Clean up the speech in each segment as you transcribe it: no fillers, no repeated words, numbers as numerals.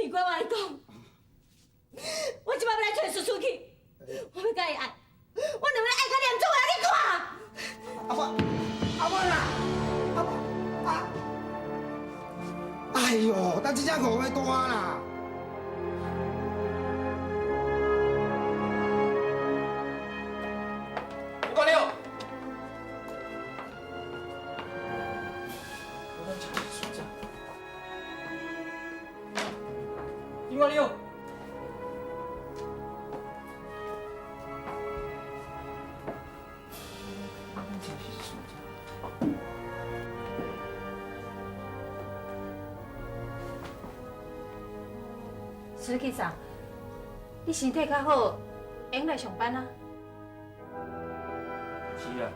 你管我來講，我這擺欲來揣叔叔去，我欲共伊愛，我兩个愛甲連做予你看。阿媽，阿媽啦，阿媽，啊！哎喲，等這只五个大啦。我了。我了。水吉嫂，你身體較好，會用來上班啊？是啊，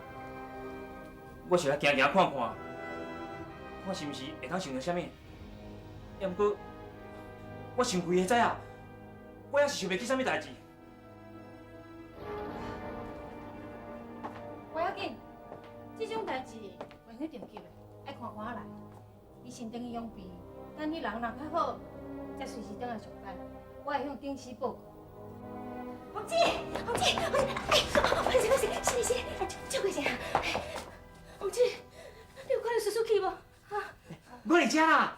我是來行行看看，看是毋是會當想著啥物。也毋過，我想規个早啊，我也是想袂起啥物代誌。無要緊，這種代誌袂去定急的，愛看看仔來。你先轉去養病，等你人若較好，才隨時轉來上班。我會向頂司報告。紅姐，紅姐，紅姐，哎，歹勢歹勢，是是，照顧一下。紅姐，你有看著叔叔去無？哈？我佇遮啦。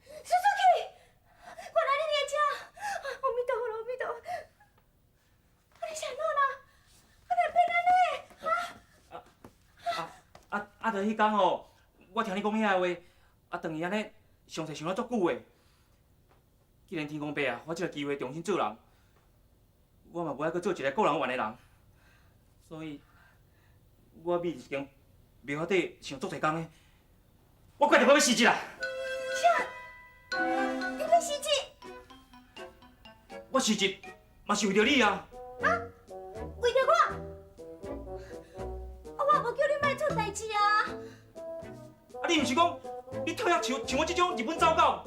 叔叔去，原來你佇遮。阿彌陀佛，阿彌陀佛。啊，你是按怎啦？啊，哪會變按呢？哈？啊啊啊！就彼工吼，我聽你講遐個話，啊，轉去按呢，詳細想了足久的。既然天公伯啊，予我這个機會重新做人，我嘛無愛閣做一个顧人怨的人，所以，我覕佇一間廟仔底想足濟工的，我決定我欲辭職啦。啥？你欲辭職？我辭職嘛是為著你啊！啊？為著我？啊，我也無叫你莫做代誌啊！啊，你毋是講你討厭像像我這種日本走狗？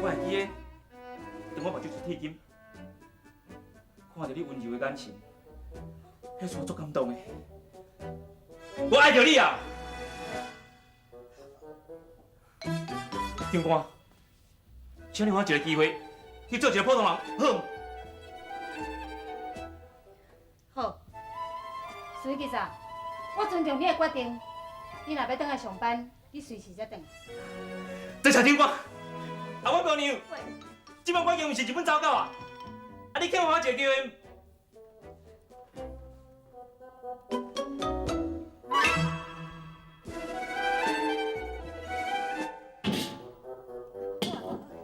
我會記得，當我目睭一鐵金，看著你溫柔的眼神，彼時我足感動的。我愛著你啊！長官，請你予我一个機會去做一个普通人，好毋？好，水吉仔，我尊重你的決定。你若欲轉來上班，你隨時才轉。多謝長官。啊，我姑娘，這擺我已經毋是日本走狗啊！啊，你欠我一个機會。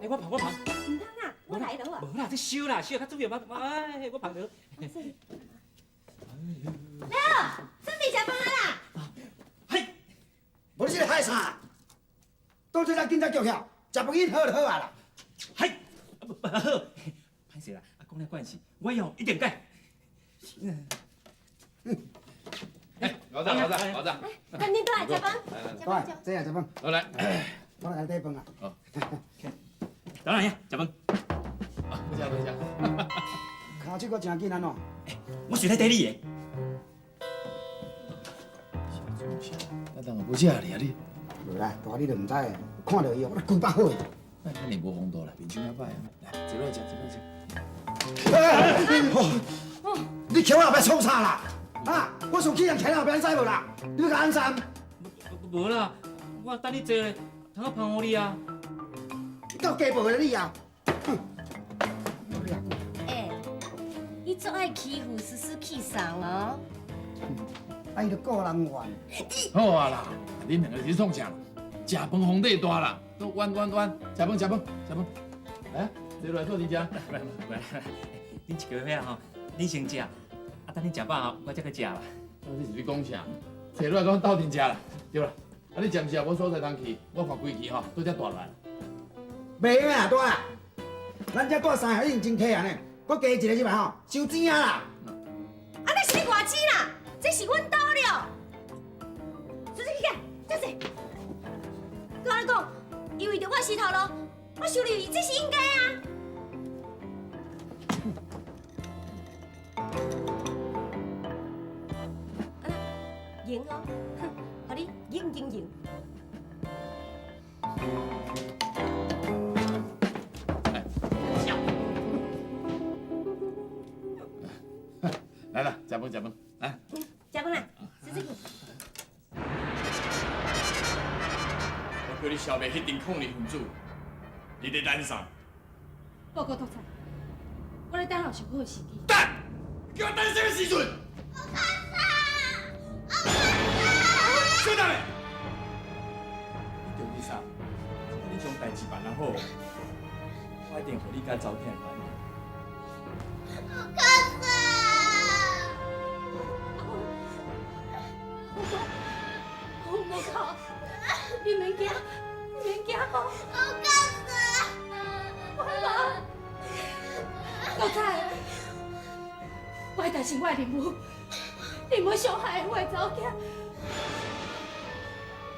欸，我捧，我捧。毋通啦，我來就好啊。無啦，這燒啦，燒較主要，我哎，我捧著。來哦，準備食飯啊啦！嘿，無你這个害啥？倒做遮警察局遐，食飯伊好就好啊啦。嘿，好，歹勢啦，啊，講了關係，我以後一定改。哎，老大，老大，老大，趕緊倒來食飯，來，這樣食飯。好來，我來帶飯啊。好，當然呀，食飯。啊，不食不食。跤手閣誠緊按怎？我隨來綴你的。啊，人也無食你啊你。無啦，大你就毋知，看著伊哦，我規百火。那遐爾無風度啦，面相較歹啊。來，坐落來食，坐落來食。你徛我後壁創啥啦？啊！我上起人徛你後壁，你知無啦？你欲共按怎？無啦，我等你坐咧，通好芳予你啊。你夠雞婆的你啊！哼！欸，你足愛欺負思思去送哦。啊，伊就顧人怨。好啊啦，恁兩个是咧創啥？食飯皇帝大啦，都冤冤冤！食飯食飯食飯，來，坐落來坐陣食。來來來，恁一家伙吼，恁先食，啊等恁食飽吼，我才去食啦。你是咧講啥？坐落來講鬥陣食啦，對啦。啊，你食毋食無所在通去？我看規氣吼，拄才帶來。袂用啊，大啊！咱這帶三個已經真客啊呢，閣加一個這擺吼，傷錢啊啦！啊，你是咧偌錢啦？這是阮兜了。叔叔起來，坐坐。閣按呢講，伊為著我死頭路，我修理伊，這是應該啊。啊，贏哦，哼，予你贏贏贏。食饭食饭，来。食饭啦，叔叔去。我叫你消灭彼阵抗日分子，你咧等啥？报告督察，我咧等候上好的时机。等？叫我等啥物时阵？我卡死！小等下，你中意啥？你将代志办得好，我一定予你佮查某囝满意。我卡死！我无哭，你免惊，你免惊吼。我卡死！我无。督察，我爱担心我的任务，你莫伤害我的查某囝。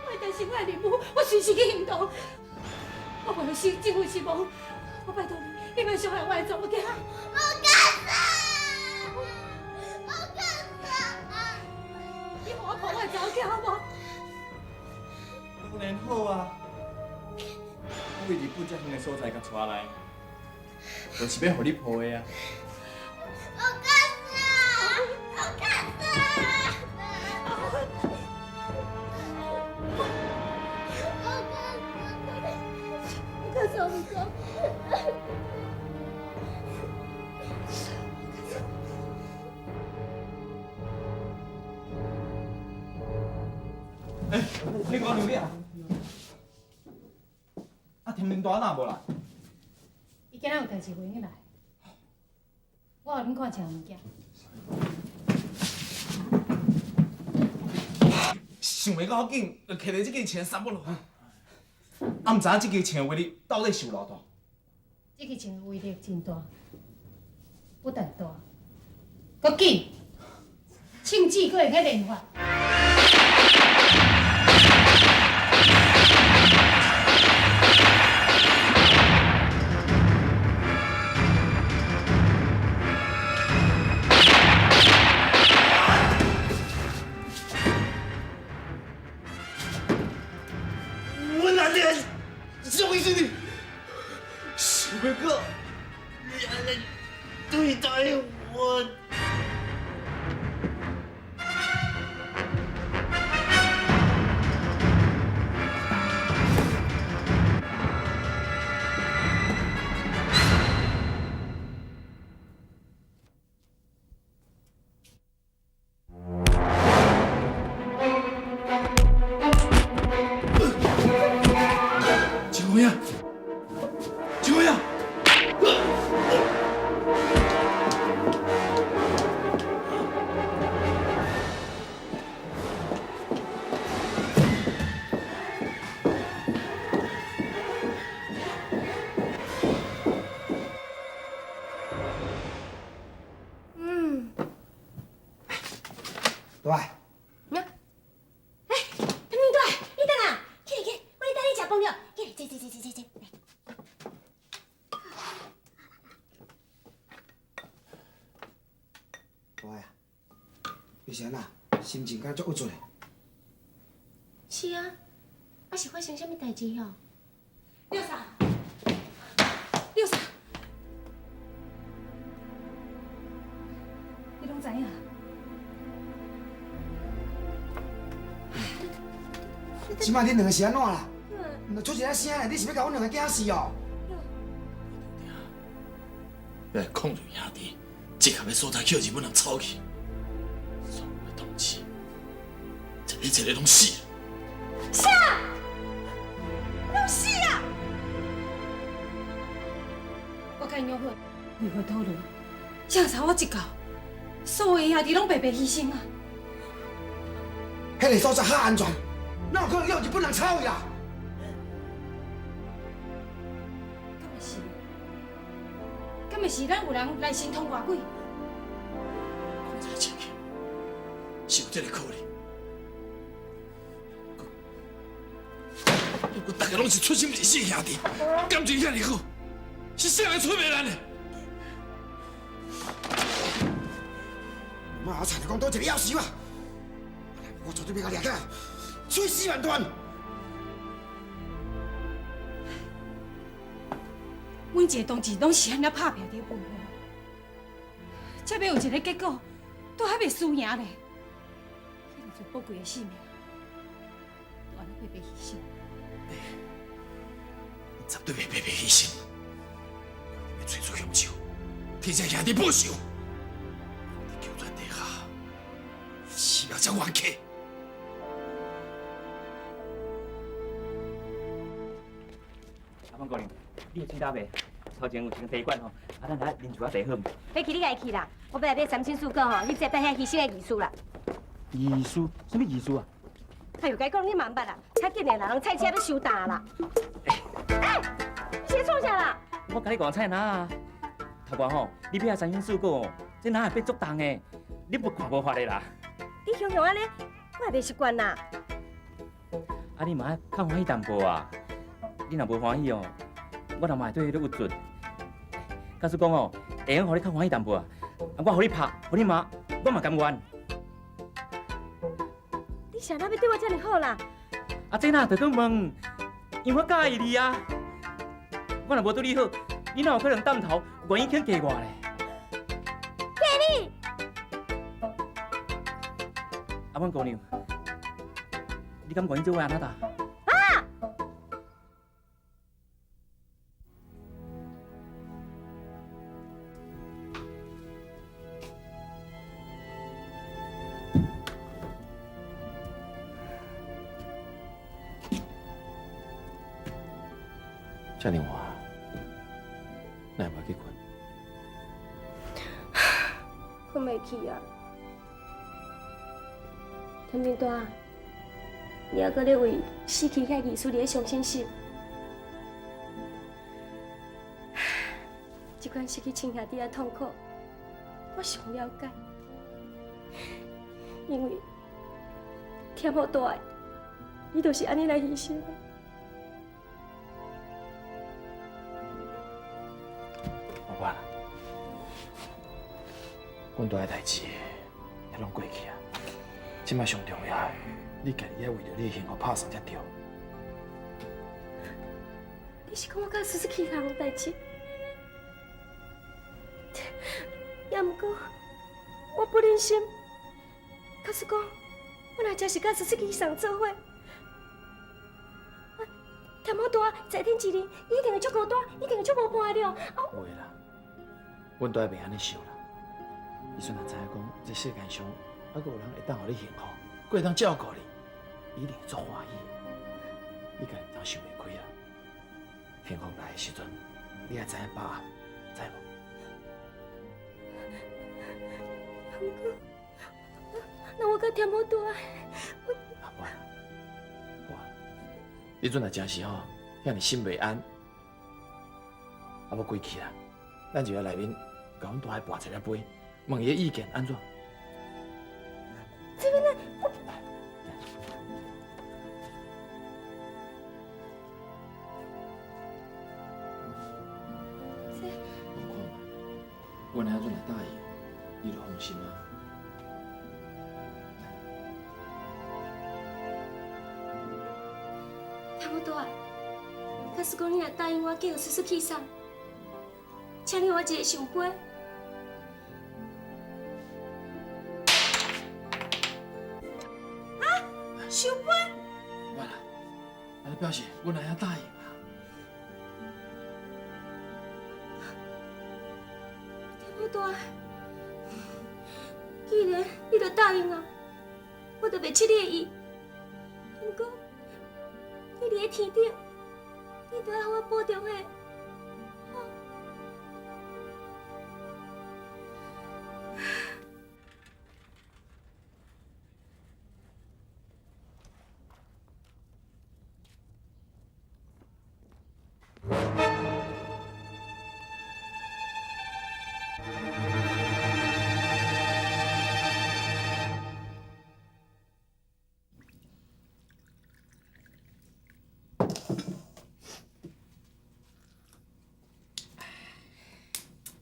我爱担心我的任务，我随时去行动。我袂予政府失望，我拜托你，你莫伤害我的查某囝。我卡死！我卡死！你予我抱我的查某囝好无？当然好啊！我为日本遮远的所在共带来，就是欲予你抱的啊！我卡死！我卡死！我卡死！我卡死！欸，你讲入去啊？啊，天明大哪无来？伊今仔有代志袂用来，我予恁看一项物件。想袂到遐紧就摕著这支枪杀我落。啊，毋知影这支枪威力到底是有偌大？这支枪威力真大，不但大，阁紧，枪支阁会用连发。我哪里相信你？想袂到你按呢对待我。陈姑娘，陈姑娘，大，欸，天明大，你等啊，起来起来，我咧等你食饭了，起来，坐坐坐坐坐坐。大啊，你是按怎？心情敢足郁卒的？是啊，啊是发生啥物代志哦？六嫂，六嫂，你拢知影？这摆恁两个是按怎啦？毋出一个声咧，你是欲共阮两个惊死哦？欲来抗日兄弟，集合的所在去予日本人抄去，所有的同志，一个一个拢死。啥？拢死啊！我佮𪜶约好，为何讨论？正差我一到，所有兄弟拢白白牺牲啊！彼个所在较安全，哪有可能予日本人抄去啦？敢会是？敢会是咱有人来神通外鬼？讲这个情形，是有这个可能。不过大家拢是出生入死的兄弟，感情遐尔好，是啥人出卖咱的？莫仔惨讲佗一个夭寿啊！我绝对欲共掠起来，碎尸万段！每一个同志拢是按呢拍拼伫奔波，才欲有一个结果，都还袂输赢咧，遐尔济宝贵的性命，都按呢白白牺牲。绝对袂白白牺牲，我一定欲揣出凶手，替这兄弟报仇。伫九泉地下，死命才冤家。阿芳姑娘，你会记得袂？头前有一间茶馆吼，啊，咱来啉一寡茶好毋？欲去你家己去啦，我欲来买三牲四果吼，去祭拜遐牺牲的义士啦。义士？啥物义士啊？哎哟，共你讲你嘛毋捌啦，较紧的啦，人菜车欲收担啦。欸，你是咧创啥啦？我共你讲菜篮啊，头前吼，你买三牲四果哦，这篮会变足重的，你无看无法的啦。你雄雄按呢，我也袂习惯啦。啊，你嘛爱较欢喜淡薄啊？你若无欢喜哦，我人嘛会对你咧郁卒。假使讲哦，会用予你较欢喜淡薄啊，我予你拍，予你骂，我嘛甘愿。你啥人欲对我遮尔好啦？啊，这哪著阁问？因为我佮意你啊。我若无对你好，你哪有可能担头愿意肯嫁我咧？嫁你？阿阮姑娘，你敢愿意做我的阿那达？啊！遮尔晚，哪会无去睏？睏袂去啊！天明大，你犹阁咧为死去遐义士伫咧伤心事？这款失去亲兄弟的痛苦，我上了解。因为天母大，伊就是按呢来牺牲的。无管啦，阮大的代志，彼拢过去啊。这摆上重要的，你家己爱为著你的幸福拍算才对。你是讲我佮思思其他的代志？也毋过，我不忍心。假使讲，我若真是佮思思去送做伙，天母大在天之灵，伊一定会足孤单，一定会足无伴的了。袂啦，阮大袂按呢想啦。伊阵若知影讲，这世间上犹阁有人会当予你幸福，阁会当照顾你，伊一定会足欢喜。你家己毋通想袂开啦。幸福来的时阵，你爱知影把握，知无？毋过，那我佮天母大，我阿婆，我，你阵若真是吼，遐尔心袂安，啊，无归去啦，咱就来内面，共阮大个跋一下杯，问伊的意见按怎？这边呢？我，这，我看嘛，阮阿阵若答应，你就放心啊。天母大，假使讲你若答应我，嫁予思思去送，请你予我一个圣杯。啊，圣杯！我啦，按呢表示阮阿兄答应啊。天母大，既然你都答应啊，我就袂失你的意。毋过，你伫咧天顶，你都爱予我保重的，吼。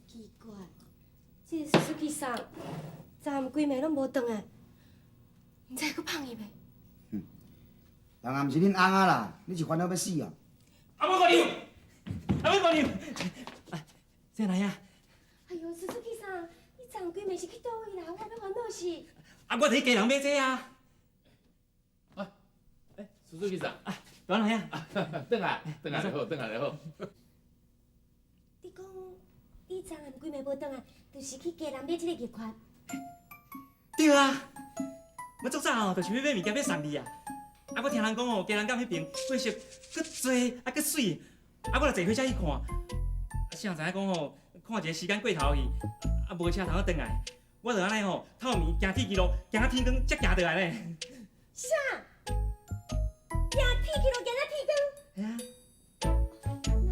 奇怪，这个思思去送，昨暗规暝拢无转来，毋知阁放伊袂？人也毋是恁翁仔啦，你是烦恼欲死哦。阿母姑娘，阿母姑娘，啊，这哪样？哎哟，思思去送，你昨昨昏规暝是去佗位啦？我欲烦恼死。啊，我去家人买这啊。哎，叔叔去啥？大汉兄，转来，转来就好，转来就好。你讲你昨暗规暝无转来，就是去家人买这个玉环？对啊，我足早吼就想欲买物件欲送你啊。啊，我听人讲吼，家人港彼边货色阁济啊阁媠，啊，我就坐火车去看。啊，啥人知影讲吼，看一个时间过头去，啊，无车通好转来，我就按呢吼，透暝行铁轨路，行到天光才行倒来呢。啥？行铁轨路行到天光？嘿啊。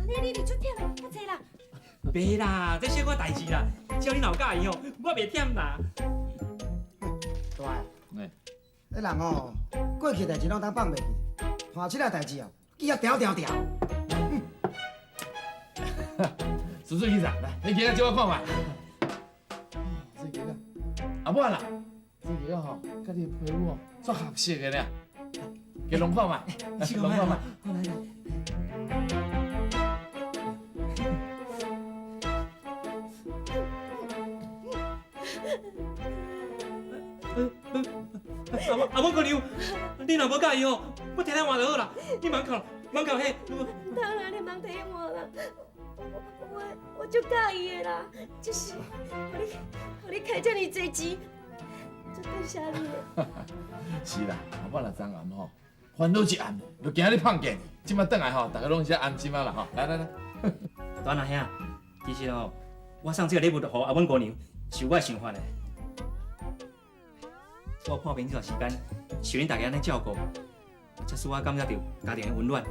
那你你足忝的，较济啦。袂啦，这小可代志啦，只要你若有佮意吼，我袂忝啦。大个，彼人哦，过去代志拢当放袂记，看这个代志哦，记啊条条条。叔叔去啥？来，你今仔借我看觅。这个阿满啦，这个吼，佮你皮肤哦，足合适的呢。给拢看觅，拢看觅。好来来。阿母姑娘，你若无佮意吼，我替你换就好啦。你莫哭，莫哭嘿。当然你莫替换啦，我足佮意的啦，只是予你开这尔济钱，足感谢你的。是啦，阿母若昨暗吼，烦恼一暗，就惊你放假。这摆转来吼，大家拢是安心啊啦吼。来来来，大汉兄，其实吼，我送这个礼物予阿阮姑娘，是有我的想法的。我破病这段时间，受恁大家按呢照顾，才使我感觉到家庭的温暖。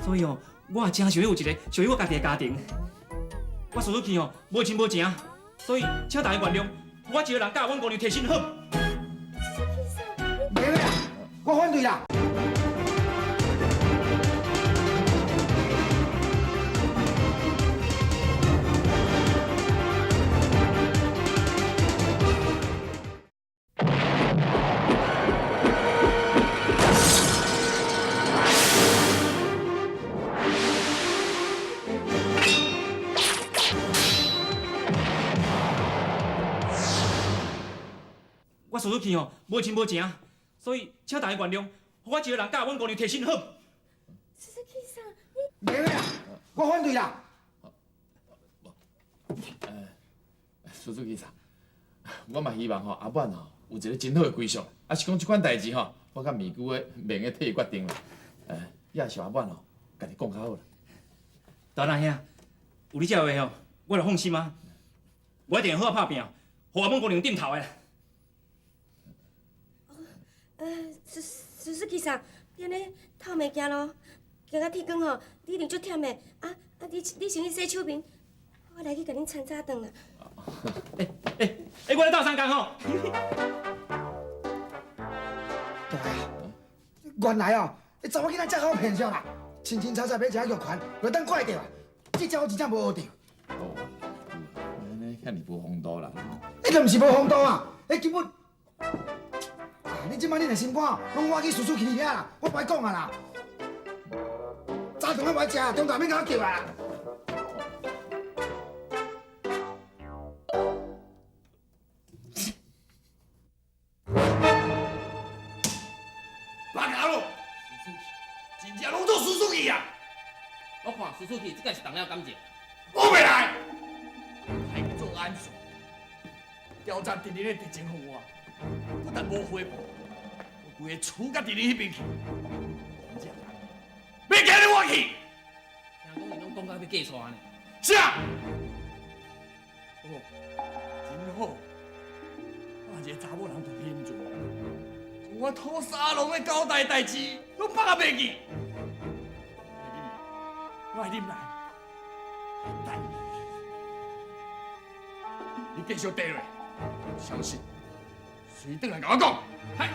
所以哦，我也真想欲有一个属于我家己的家庭。我输出去哦，无亲无情，所以请大家原谅，我一个人佮阮姑娘提亲好。袂啦，我反对啦。我输出去吼，无亲无情，所以请大家原谅，我一个人佮阮姑娘提亲好。苏苏先生，你袂啦，我反对啦。苏苏先生，我嘛希望吼阿满吼有一个真好的归宿，啊是讲这款代志吼，我较未久的袂用替伊决定啦。也是阿满吼，家己讲较好啦。大汉兄，有你这话吼，我就放心啊。我一定会好好拍拼，予阿满姑娘点头的。苏苏先生，你按呢透暝行路，行到天光吼，你一定足忝的。啊啊，你先去洗手面，我来去共恁参早顿啦。欸，我来斗相共吼。大啊，原来哦，彼查某囡仔遮好骗相啦，清清楚楚买一个玉环，就当怪著啊。这招我真正无学著。哦，按呢遐尔无风度啦。彼就毋是无风度啊，彼根本。你这摆你的心肝，拢我去输出去你遐啦，我不爱讲啊啦。早顿我无爱食，中昼免共我叫啊。别搞咯，输出去，真正拢做输出去啊！我看输出去，这个是动了感情。我袂来，还做安事，调查敌人的敌情予我。不但无回报，我规个厝甲敌人彼边去，真正欲行你我去。听讲伊拢讲到欲嫁娶呢。啥？哦，真好，我一个查某人就现做，将我土沙龙的交代代志拢放啊袂记。我会忍耐，但你继续缀落，相信。随转来共我讲，嗨。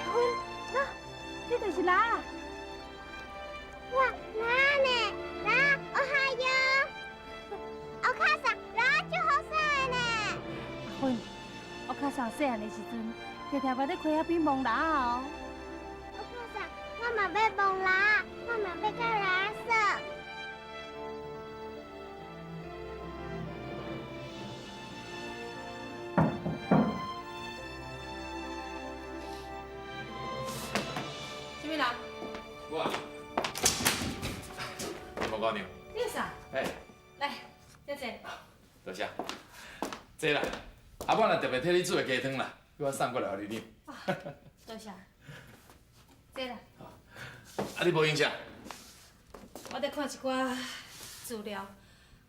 阿芬，那这就是蜊。哇，蜊呢？蜊，哦嗨哟！我卡桑，蜊就好细呢。阿芬，我卡桑细汉的时阵，常常捌咧溪仔边摸蜊哦。我卡桑，嘛欲摸蜊仔，我嘛欲佮蜊仔耍。啥物人？我。毛姑娘。你是啥？哎。来，坐坐。多谢。坐啦。阿我若特别替你煮的鸡汤啦，叫我送过来予你啉。多谢。坐啦。啊，你无闲啥？我伫看一寡资料，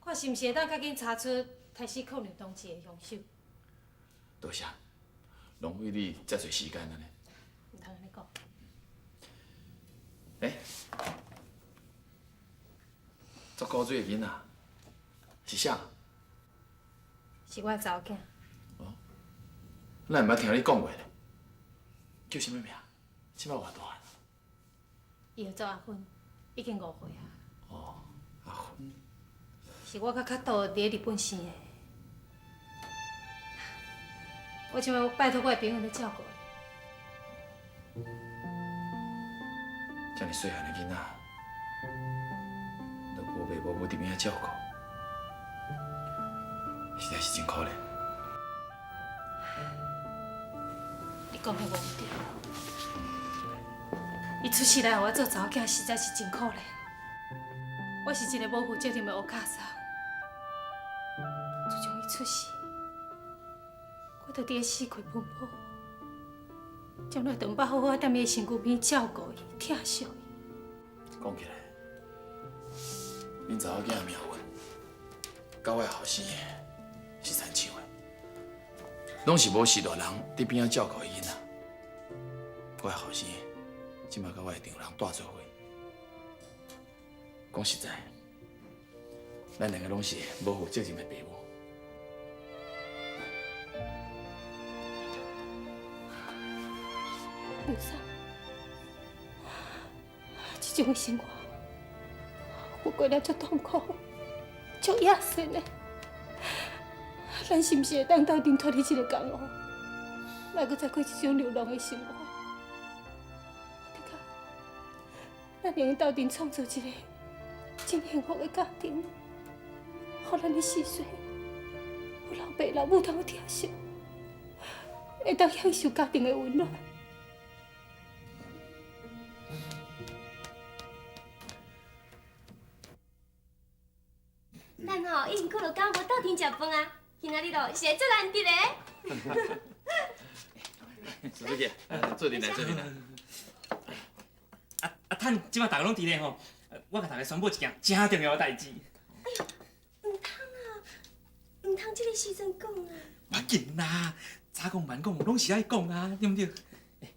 看是毋是会当较紧查出杀死寇女同志的凶手。多谢，浪费你遮济时间按呢。毋通按呢讲。欸，足古锥的囡仔是啥？是我的查某囝。哦，咱毋捌听你讲过咧，叫啥物名？这摆偌大汉？伊号做阿芬，已经5岁啊。哦，阿芬。是我较较早伫咧日本生的。我这摆拜托我的朋友咧照顾伊。遮尔细汉的囡仔，都无爸无母伫边仔照顾，实在是真可怜。你讲的无毋对。伊出世来予我做查某囝，实在是真可怜。我是一个无负责任的乌卡嫂。自从伊出世，我就伫咧四处奔波，从来都毋捌好好踮伊身躯边照顾伊、疼惜伊。讲起来，恁查某囝的命运，佮我后生的是亲像的，拢是无序大人伫边仔照顾伊囡仔。我的后生这摆佮我的丈人住做伙，讲实在，咱两个拢是无负责任的爸母。刘嫂，这种生活，我过了足痛苦，足野心的。咱是毋是会当斗阵脱离这个江湖，莫阁再过这种流浪的生活？咱会用斗阵创造一个真幸福的家庭，予咱的四岁有老爸老母通疼惜，会当享受家庭的温暖。咱吼已经久落工无斗阵食饭啊，今仔日咯是会足难得的。苏书记，做阵来，做阵来。啊，趁这摆大家拢伫咧吼，我共大家宣布一件真重要的代志。哎呦，毋通啊，毋通这个时阵讲啊。无要紧啦，早讲晚讲拢是爱讲啊，对毋对？欸，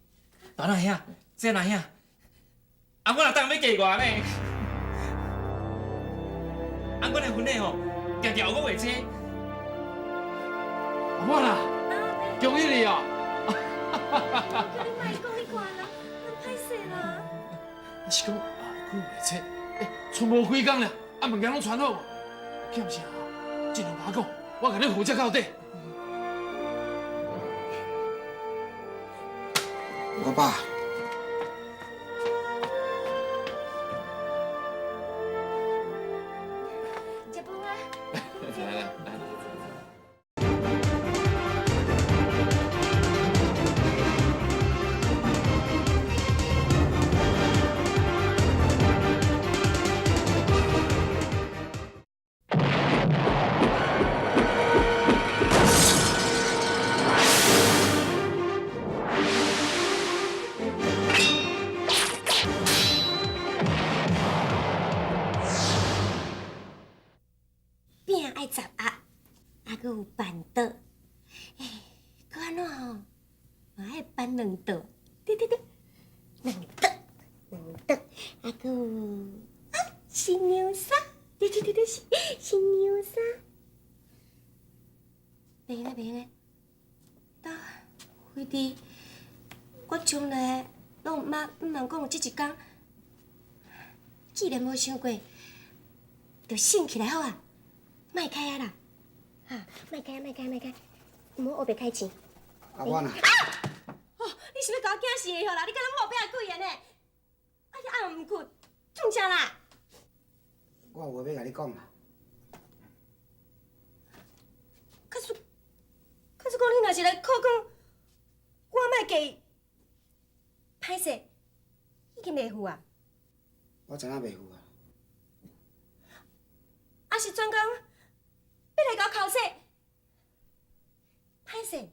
大阿兄，小阿兄，啊，我若当欲嫁外呢？啊，阮的婚礼吼，定定5月初。阿母啦，恭喜你哦！叫你莫讲，你看啦，很歹势啦。是讲啊，9月初，欸，賰无几工了，啊，物件拢传好无？欠啥？尽量共我讲，我共你负责到底。我爸。食饭啊！来来来。饼爱十压，啊，阁有办桌，欸，阁按怎吼？嘛爱办2桌，对对对，2桌，2桌，啊，阁有啊，新娘衫，对对对对，新娘衫。袂用的，袂用的，搭飞伫我从来拢毋捌毋茫讲有这一工，既然无想过，就省起来好啊。莫开啊啦，哈，莫开啊，莫开，莫开，毋好乌白开钱。阿我啦。啊！哦，你是欲共我惊死的啦？你敢若某饼鬼的呢？暗毋睏，创啥啦？我有话欲共你讲啦。假使，假使讲你若是来靠讲，我莫嫁伊，歹势，已经袂赴啊。我知影袂赴啊。啊是专工欲来共我剾洗，歹势，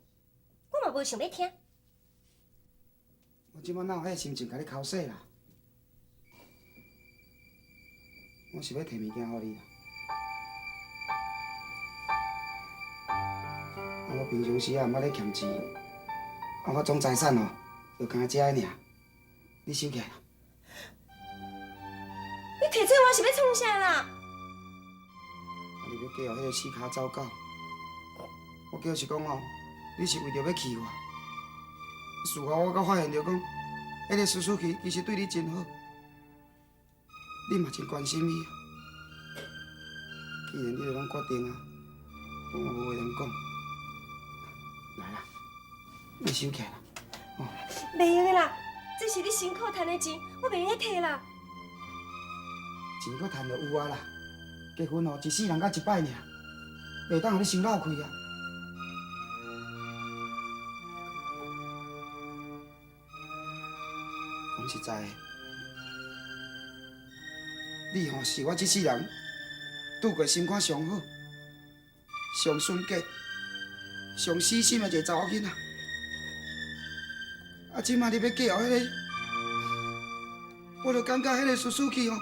我嘛无想欲听。我这摆哪有彼个心情共你剾洗啦？我是欲提物件予你啦。啊，我平常时啊，毋捌咧欠钱，啊，我总财产哦，就干焦这尔，你收起来啦。你提这我是欲创啥啦？啊，你欲嫁予彼个死跤走狗，我叫是讲哦，你是为著欲气我。事后我阁发现著讲，彼个苏书记其实对你真好，你嘛真关心伊。既然你都拢决定啊，我嘛无话通讲。来啦，你收起来啦，哦。袂用的啦，这是你辛苦趁的钱，我袂用得提啦。钱阁趁就有啊啦，结婚哦，一世人才一摆尔，袂当予你伤落气啊。讲实在的，你吼是我这世人拄过心肝上好、上纯洁、上死心的一个查某囡仔。啊，这摆你欲嫁予彼个，我就感觉彼个苏书记吼，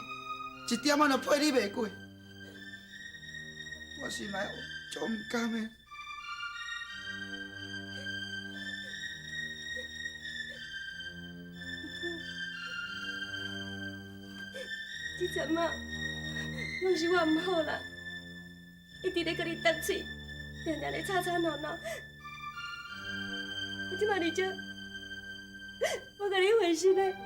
一点仔都配你袂过，我心内足毋甘的。这阵仔拢是我毋好啦，一直咧佮你斗嘴，定定咧吵吵闹闹。我这摆伫遮，我共你回心咧。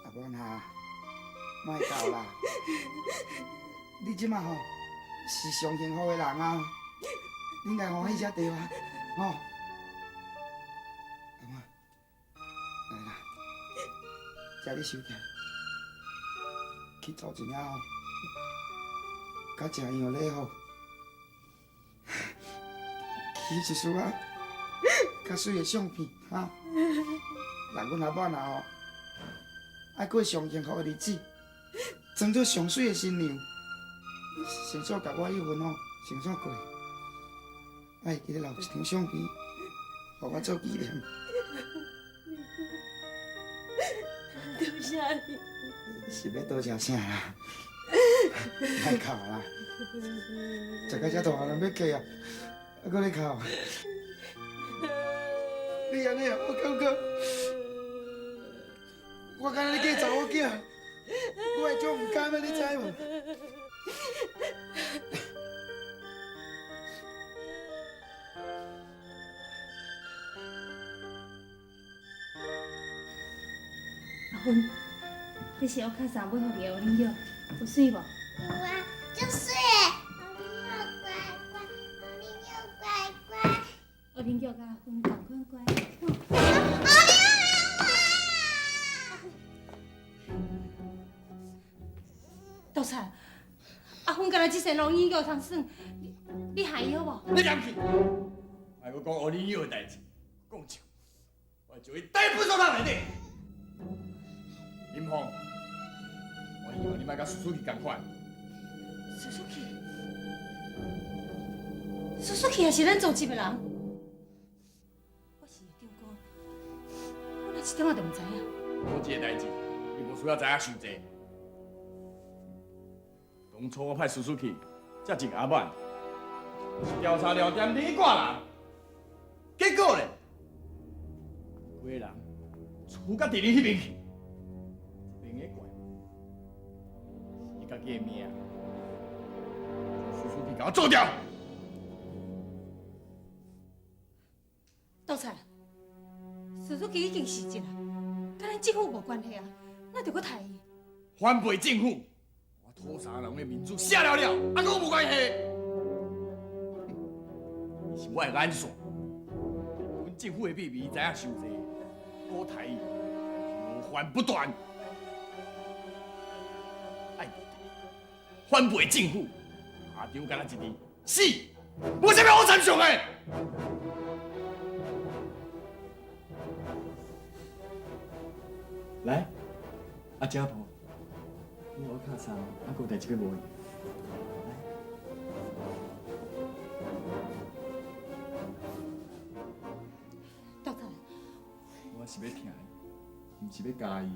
阿婉啊，莫哭啦！你这摆吼是上幸福的人啊，你应该欢喜才对啊，吼。阿婉，来啦，这你收起来，去做一领吼，较正样的礼服，去一束仔较媠的相片，哈。让阮阿婉啊吼，爱过上幸福的日子，装做上媠的新娘，先煞共我彼份吼，先煞过，爱会记得留一张相片，予我做纪念。多谢你。是欲多谢啥啦？莫哭啦，食到遮大人欲嫁啊，还阁咧哭？你按呢，我感觉，我敢若咧嫁查某囝，我会足毋甘的，你知无？阿芬，这是乌卡桑买予你的乌人轎，有媠无？有啊，足媠的。乌人轎乖乖，乌人轎乖乖。乌人轎佮阿芬仝款乖。杜贼，阿芬敢若这世拢人轎通耍，你害伊好无？你嫌弃？莫阁讲乌人轎的代志，讲笑，我就会带粪扫桶内底。林凤，我希望你莫佮苏书记仝款。苏书记，苏书记也是咱组织的人。我是长官，我哪一点仔都毋知影。组织的代志，你无需要知影伤济。当初我派苏书记接近阿满，是调查了点你挂人，结果咧，规个人厝甲伫你彼边去。这边的怪是伊家己的命，苏书记共我做掉。杜贼，苏书记已经辞职啊，佮咱政府无关系啊，哪著阁刣伊？反背政府，我土三人的面子写了了，啊，阁无关系。伊是我的眼线，阮政府的秘密伊知影伤济，阁刣伊，还不断。爱反背政府，下场干焦一字，死，无啥物好参详的。来，阿姐婆，你我卡桑，还阁有代志欲问？来，督察，我是欲听，毋是欲教伊。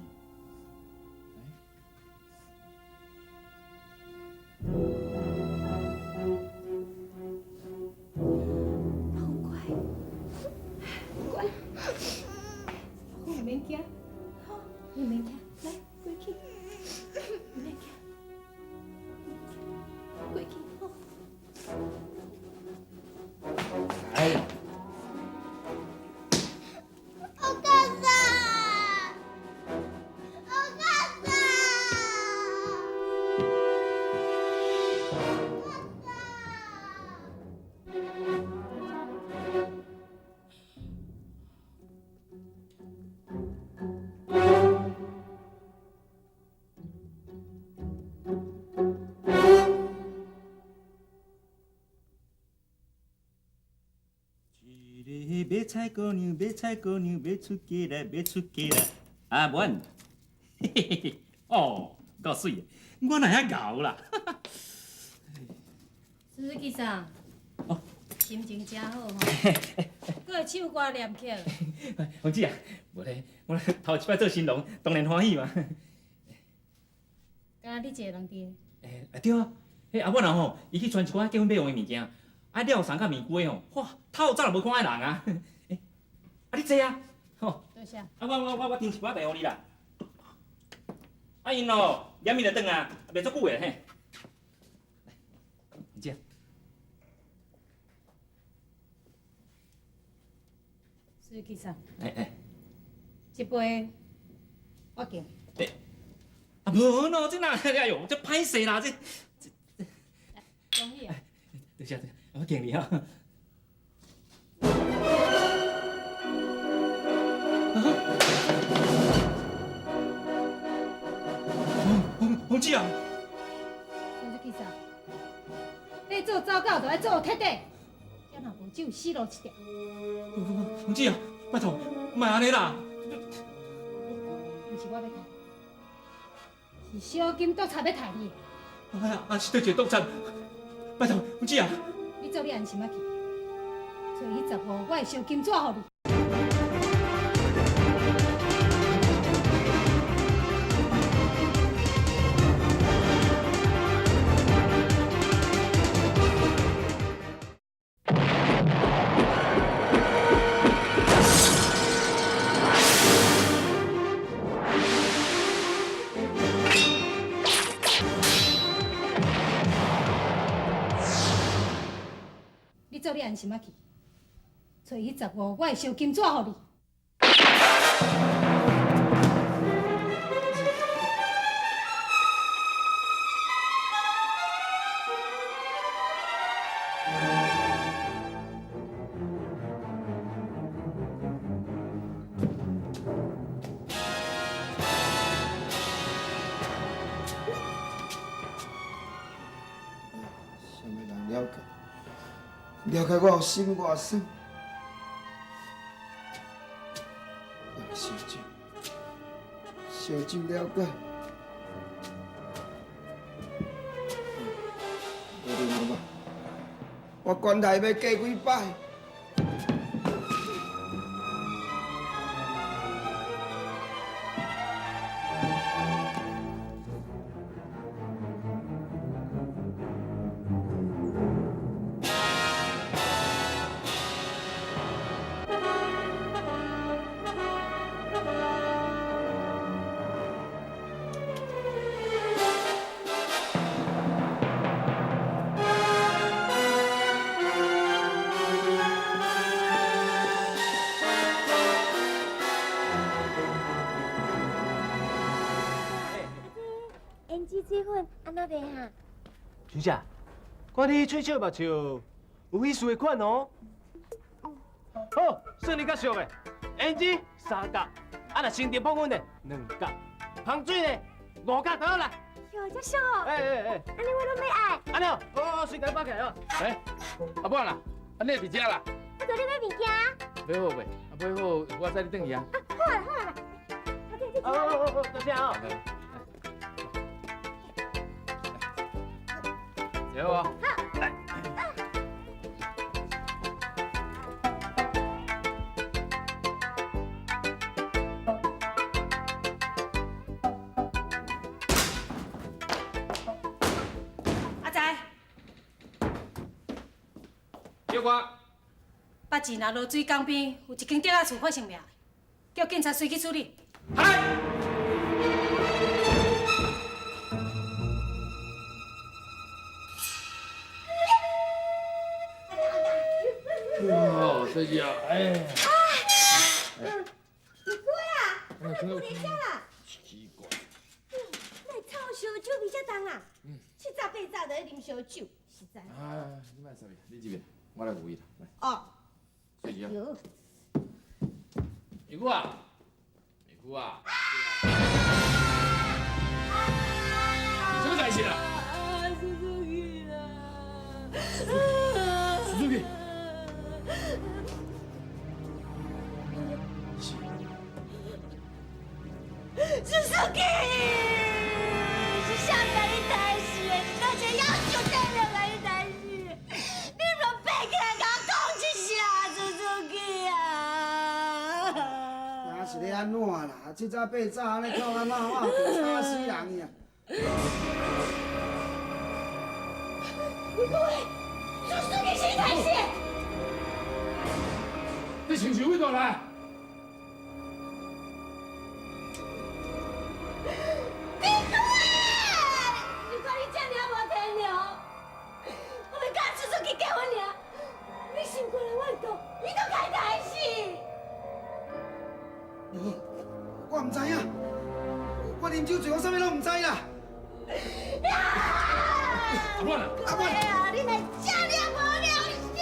老虎乖，乖，老虎毋免惊，好，你毋免惊，来，过去，毋免惊，过去，好。来。我干啥？我干啥？一个买菜姑娘，买菜姑娘，欲出嫁啦，欲出嫁啦！阿文，嘿嘿嘿，哦，够媠的，我哪会遐𠢕啦？司机长，心情真好吼，阁会唱歌念曲。凤姊啊，无咧，我头一摆做新郎，当然欢喜嘛。敢若你一个人伫？欸，对啊，彼阿某人吼，伊去传一寡结婚欲用的物件，啊料送佮面龟吼，哇，透早就无看彼人啊。欸，啊你坐啊，吼。多谢。啊我添一寡茶予你啦。啊𪜶哦，掩面就转啊，袂足久的嘿。来，凤姊。司机长。欸欸。这杯我敬。欸，啊无喏，这哪哎哟，这歹势啦，这。恭喜啊！多谢多谢，我敬你哈。凤姊啊！孙志长，你做走狗就爱做彻底，这若无只有死路一条。凤姊啊，拜托，莫按呢啦！毋是我欲杀你，是小金督察欲杀你。哎呀，啊是对一个督察，拜托，凤姊啊！你做你安心仔去，揣彼15我的烧金纸予你。你做你安心仔去，揣彼15我的烧金纸予你。啥物人了解？了解我有心外酸，烧酒，烧酒了解。无论如何，我管他欲过几摆。胭脂水粉按怎卖哈？小姐，看你喙笑目笑，有意思的款哦。好，算你较俗的，胭脂3角，啊，若先著碰阮的2角，芳水呢5角就好啦。哟，遮俗哦！哎哎哎，按呢我拢欲爱。按呢哦，好，随共包起来哦。哎，阿满啦，啊你伫遮啦？我昨你买物件。买好未？啊买好，我载你转去啊。啊，好啦好啦。好好好好，多谢哦。坐好啊。好。阿仔，小官。北市若落水江边有一间竹仔厝发生命案，叫警察随去处理。哦，这下，哎。你过啊？哪会跪伫遮啦？奇怪。哪会臭烧酒味遮重啊？七早八早就咧啉烧酒，实在。啊，你莫说伊，你这边，我来牛伊啦。来。哦。睡觉。美姑啊，美姑啊，什么代志啦？啊，叔叔去啦！叔叔去。叔叔去，是啥共你刣死的？是倒一个夭寿短命共你刣死的？你毋爬起来共我讲一声，叔叔去啊！那是咧按怎啦？七早八早按呢哭啊骂骂，吵死人去啊！你讲的，叔叔去是你刣死的？你情绪几大来？你讲的，你看你这尔无天良，我欲佮叔叔去结婚尔，你心肝来怨毒，你都共伊刣死。无，我毋知影，我啉酒醉，我啥物拢毋知啦。阿满啊，阿满啊，你若这尔无良心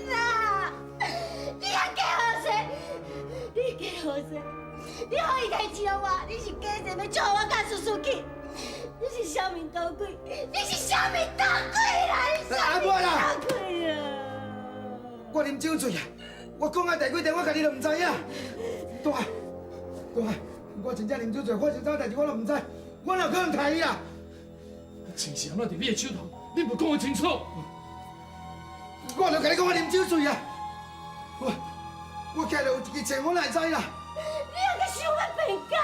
啦！你还假好势，你假好势，你予伊提钱予我，你是假势欲祝我佮叔叔去，你是啥物赌鬼？你是啥物赌鬼啦？你啥物赌鬼啊？我啉酒醉啊，我讲啊第几遍，我家己都毋知影。大，大，我真正啉酒醉，发生啥代志我都毋知，我哪可能刣伊啦？钱是按怎伫你的手头，你无讲得清楚。我就共你讲，我啉酒醉啊！我徛著有一支钱，我哪会知啦？你犹阁想欲辩解？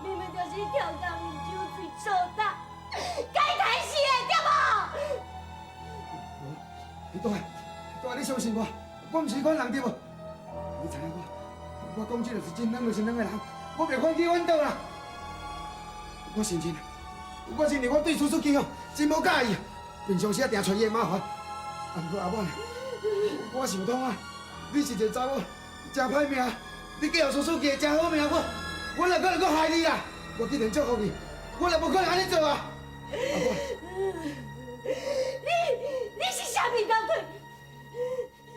明明就是你跳工啉酒醉做胆，该刣死的对无？你倒来，倒来，你相信我，我毋是彼款人对无？你知影我，我讲这就是真软就是软的人，我袂反去反倒啦。我承认，我承认我对苏苏基吼真无佮意，平常时啊定揣伊的麻烦。啊，毋过阿满，我想通啊，你是一个查某，真歹命，你嫁予苏苏基会真好命，我哪可能阁害你啦？我既然祝福你，我也无可能按呢做啊！阿满，你是啥物赌鬼？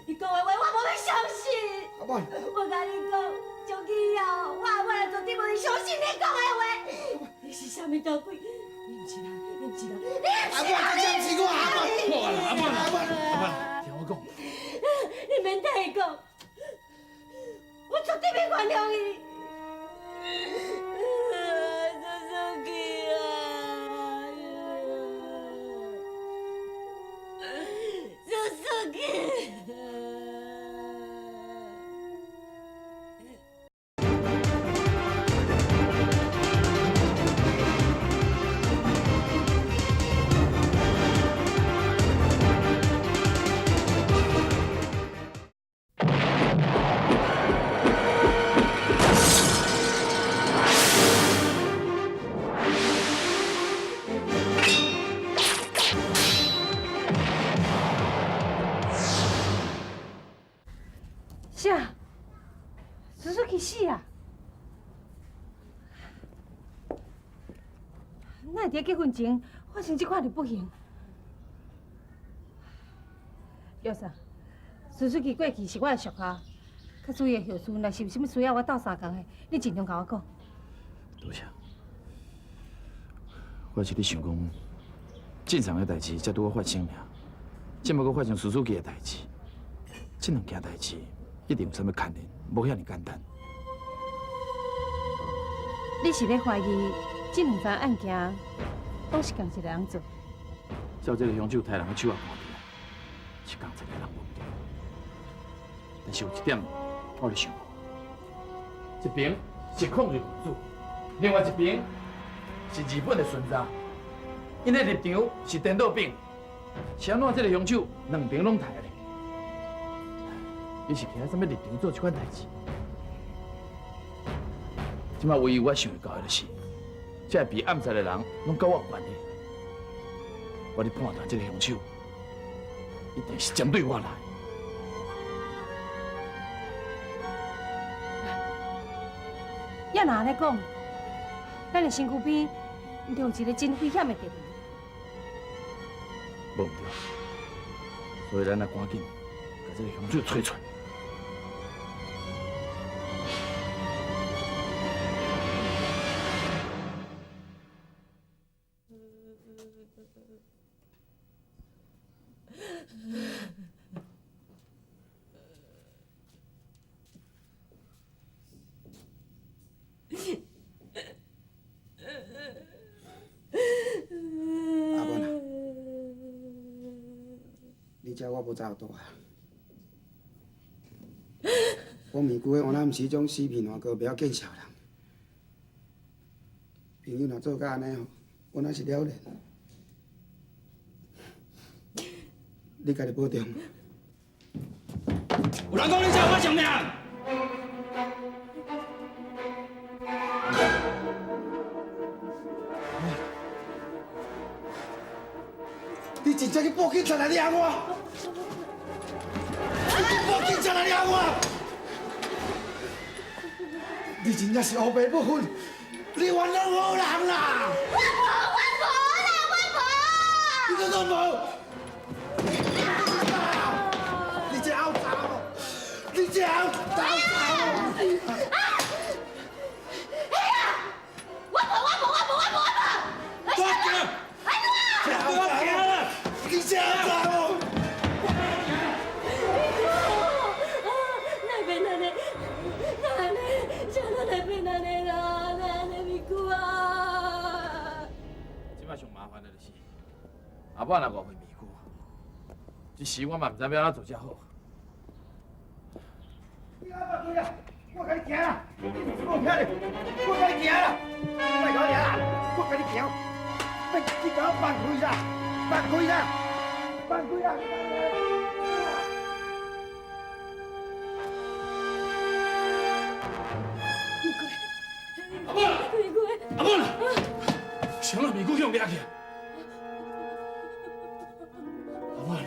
你讲的话我无欲相信。阿满，我共你讲，从今以后，我阿满绝对无会相信你讲的话。你是啥物赌鬼？你毋是人，你毋是人，你毋是人！阿满，这真毋是我，阿满。好啊啦，阿满啦，阿满，听我讲。你免替伊讲，我绝对袂原谅伊。叔叔去啊！叔叔去。啥？叔叔去死啊？哪会伫结婚前发生这款的不幸？玉嫂，叔叔去过去是我的属下，较注意的后事，若是有啥物需要我鬥相共的，你盡量共我講。多謝。我是咧想講，正常的代誌才拄好發生爾，這擺閣發生蘇書記的代誌，這兩件代誌一定有啥物牽連，無遐爾簡單。你是咧懷疑這兩樁案件攏是仝一個人做？照這個兇手刣人的手仔看起來，是仝一個人無毋對。但是有一點，我咧想，一邊是抗日分子，另外一邊是日本的巡查，𪜶的立場是顛倒反，是按怎這個兇手兩邊攏刣咧？伊是徛喺啥物立場做這款代誌？這擺唯一我想會到的就是，這個被暗殺的人攏佮我有關係，我咧判斷這個兇手一定是針對我來。也若按呢講，咱的身軀邊就有一個真危險的敵人。無毋對，所以咱愛趕緊共這個兇手揣出來。阿文啊，你遮我無才有倒啊。講美久的，原來毋是彼種死皮爛膏，袂曉見笑人。朋友若做甲按呢吼，我若是了然。你家己保重。有人講你遮有我性命。你真正去報警察來掠我！你去報警察來掠我！你真正是烏白不分，你冤枉好人啦！我無，我無啦，我無。你閣講無？你這後查某，你這後查某！哎呀！我無，我無，我無，我無，我無。多行！多行啦！你這後查某！哪會變按呢？哪按呢？啥人會變按呢啦？哪按呢美久啊？這擺上麻煩的就是，阿某若誤會美久，這時我嘛毋知欲按怎做才好。你阿爸對啦，我共你行啦，你無聽咧，我共你行啦，莫共我掠啦，我共你行，你共我放開啦，放開啦，放開啦！阿某，阿某，啥人美久予掠去？阿某啦，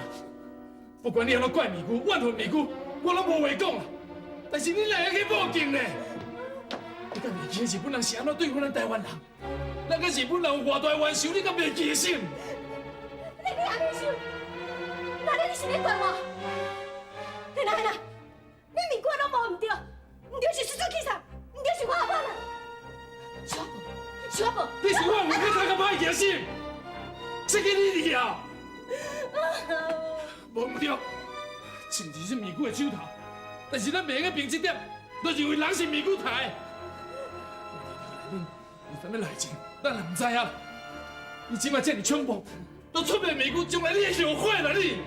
不管你按怎怪美久，怨恨美久，我攏無話講啦。但是你哪會去報警呢？你敢袂記日本人是按怎對付咱台灣人？咱佮日本人有偌大冤仇，你敢袂記得？你你按呢想？那你是咧怪我？嘿啦嘿啦，你美久攏無毋對，毋對是出出去啥？毋對是我阿某啦。小寶，小寶，你是我為你才較歹行心，這個你哩啊？無毋對，政治是美久的手頭，但是咱袂用憑這點，就認為人是美久刣的。內底有啥物內情，咱也毋知影。伊這擺這爾衝動，都出賣美久，將來你會後悔啦你。